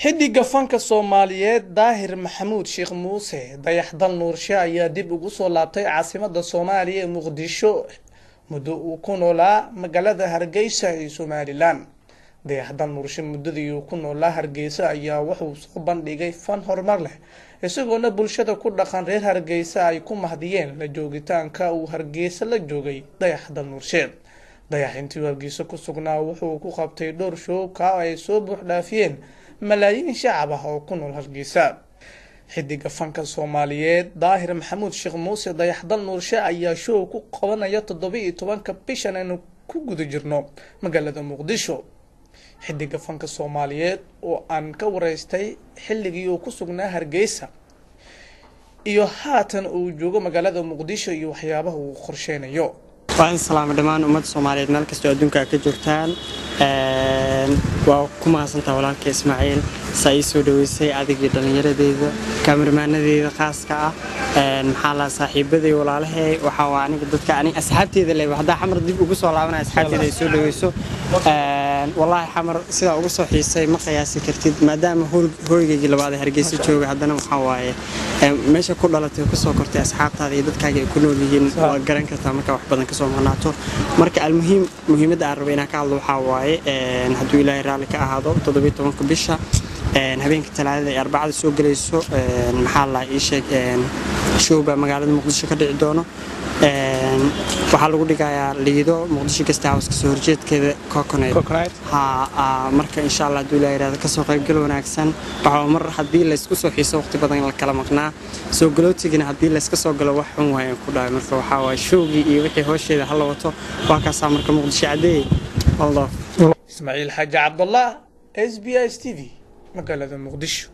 Xidiga fanka Soomaaliyeed Daahir Maxamuud Sheekh Muuse Dayaxdal Nuurshe ayaa dib ugu soo laabtay caasimada Soomaaliya ee Muqdisho muddo uu ku noolaa magaalada Hargeysa ee Somalilan. Dayaxdal Nuurshe muddadii uu ku noolaa Hargeysa ayaa wuxuu soo bandhigay fan horumar leh, isagoona bulshada ku dhaqan reer Hargeysa ay ku mahdiyeen la joogitaanka uu Hargeysa la joogay Dayaxdal Nuurshe. Dayax intii Hargeysa ku sugnaa wuxuu ku qabtay dhowr show ka ay soo buux dhaafiyeen malaayiin shacab ah oo ku nool Hargeysa. Xidiga fanka Soomaaliyeed Daahir Maxamuud Sheekh Muuse Dayaxdal Nuurshe ayaa show ku qabanaya 17-ka bishan aynu ku guda jirno magaalada Muqdisho. Xidiga fanka Soomaaliyeed oo aan ka wareystay xilligii uu ku sugnaa Hargeysa iyo haatan uu joogo magaalada Muqdisho iyo waxyaabaha uu qorsheynayo. Waa in salaamo dhammaan ummadda Soomaaliyeed meel kastoo adduunka ka joogtaan. Waa ku mahadsantaha walaalka Ismaaciil saa ii soo dhaweysay, adigii dhallinyaradeeda, kaamirmaanadeeda khaaska ah, maxaa la saaxiibaday, walaalahey. Waxaa waa aniga dadka ani asxaabteeda leh haddaa Xamar dib ugu soo laabanaya, asxaabteeda ay soo dhaweyso. Wallaahi Xamar sidaa ugu soo xiisay ma qiyaasi kartid, maadaama hooygaygii labaad ee Hargeysa jooga. Haddana waxaa waaye meesha ku dhalatay, kusoo kortay, asxaabtaada iyo dadkaaga ay ku nool yihiin waa garan kartaa markaa wax badan kasoo maqnaato. Marka almuhiim, muhiimadda aan rabo inaan ka hadlo waxaa waaye, hadduu Ilaahay raalli ka ahaado, 17-ka bisha, habeenka Talaadada ee Arbacada soo gelayso, maxaa la ii sheeg, showba magaalada Muqdisho ka dhici doono. Waxaa lagu dhigayaa Liido, Muqdisho Guest House kasoo horjeedkeeda, Coconut ha. Marka insha Allah hadduu Ilaah yiraahdo, kasoo qaybgal wanaagsan. Waxaa mar haddii laysku soo xiiso waqti badan la kala maqnaa, soo galootigina haddii layska soo galo wax xun waayaan ku dhahay. Marka waxaa waaye showgii iyo wixii hoosheeda hala wato, waa kaasaa. Marka Muqdisho cadeey, all love. Ismaaciil Xaaji Cabdallah, SBS TV, magaalada Muqdisho.